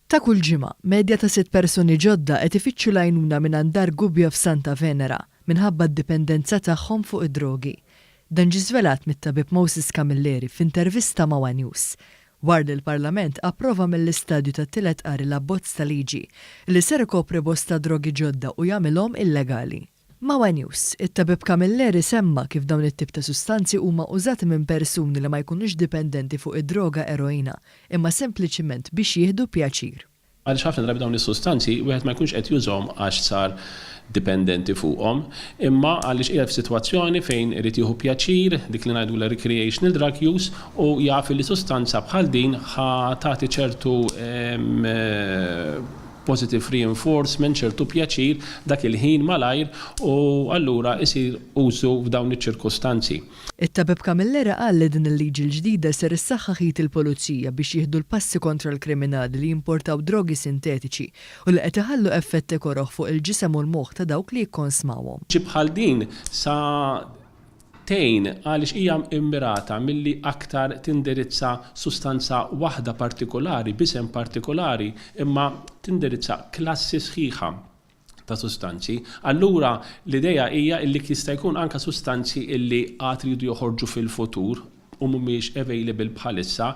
Ta' kull ġimgħa, medja ta' sitt persuni ġodda qed ifittxu l-għajnuna mingħand Dar Gubbio f'Santa Venera minħabba d-dipendenza tagħhom fuq id-drogi. Dan ġie żvelat mit-tabib Moses Camilleri f'intervista ma' one News, wara li l-Parlament approva mill-istadju tat-tielet qari l-abbozz ta' liġi li ser ikopri bosta drogi ġodda u jagħmilhom illegali. Ma' one News, it-tabib Camilleri semma kif dawn it-tip ta' sustanzi huma użati minn persuni li ma jkunux dipendenti fuq id-droga eroina, imma sempliċiment biex jieħdu pjaċir. Għaliex ħafna drabi dawn is-sustanzi wieħed ma jkunx qed jużhom għax sar dipendenti fuqhom, imma għaliex qiegħed f'sitwazzjoni fejn irid jieħu pjaċir, dik li ngħidulha recreational drug use, u jaf li sustanza bħal din ħa tagħti ċertu positive reinforcement, ċertu pjaċir dak il-ħin malajr u allura jsir użu f'dawn iċ-ċirkustanzi. It-Tabib Camilleri qal li din il-liġi l-ġdida ser issaħħaħ id il-Pulizija biex jieħdu l-passi kontra l-kriminali li jimportaw drogi sintetiċi u li qed iħallu effetti koroh fuq il-ġisem u l-moħħ ta' dawk li jikkonsmawhom. Liġi bħal din sa tgħin għaliex hija mmirata milli aktar tindirizza sustanza waħda partikulari, b'isem partikulari, imma tindirizza klassi sħiħa ta' sustanzi. Allura l-idea hija illi jista' jkun anke sustanzi illi għad iridu joħorġu fil-futur u mhumiex available bħalissa,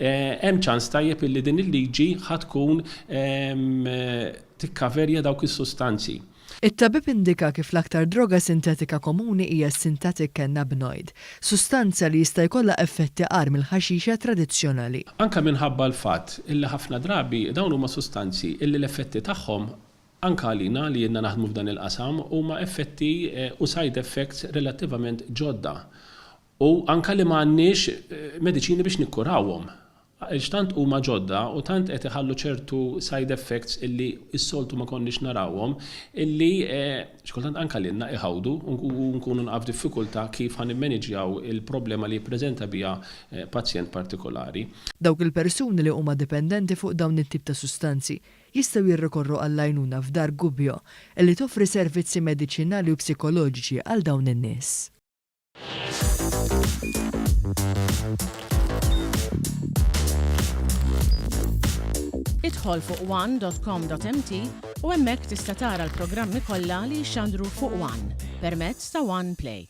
hemm ċans tajjeb illi din il-liġi ħa tkun tikkaverja dawk is-sustanzi. It-tabib indika kif l-aktar droga sintetika komuni hija s-synthetic cannabinoid, sustanza li jista' jkollha effetti agħar mill-ħaxixa tradizzjonali. Anke minħabba l-fatt illi ħafna drabi dawn huma sustanzi illi l-effetti tagħhom, anke għalina li ilna naħdmu f'dan il-qasam, huma effetti u side effects relattivament ġodda u anke li ma għandniex mediċini biex nikkurawhom. Għaliex tant huma ġodda u tant qed iħallu ċertu side effects illi s-soltu ma konniex narawhom illi xi kultant anke lilna iħawdu u nkunu naqgħu f'diffikultà kif ħa nimmaniġjaw il-problema li jippreżenta biha pazjent partikolari. Dawk il-persuni li huma dipendenti fuq dawn it-tip ta' sustanzi jistgħu jirrikorru għall-għajnuna f'Dar Gubbio illi toffri servizzi mediċinali u psikoloġiċi għal dawn in-nies. Idħol fuq one.com.mt u hemmhekk tista' tara l-programmi kollha li jixxandru fuq One permezz ta' One Play.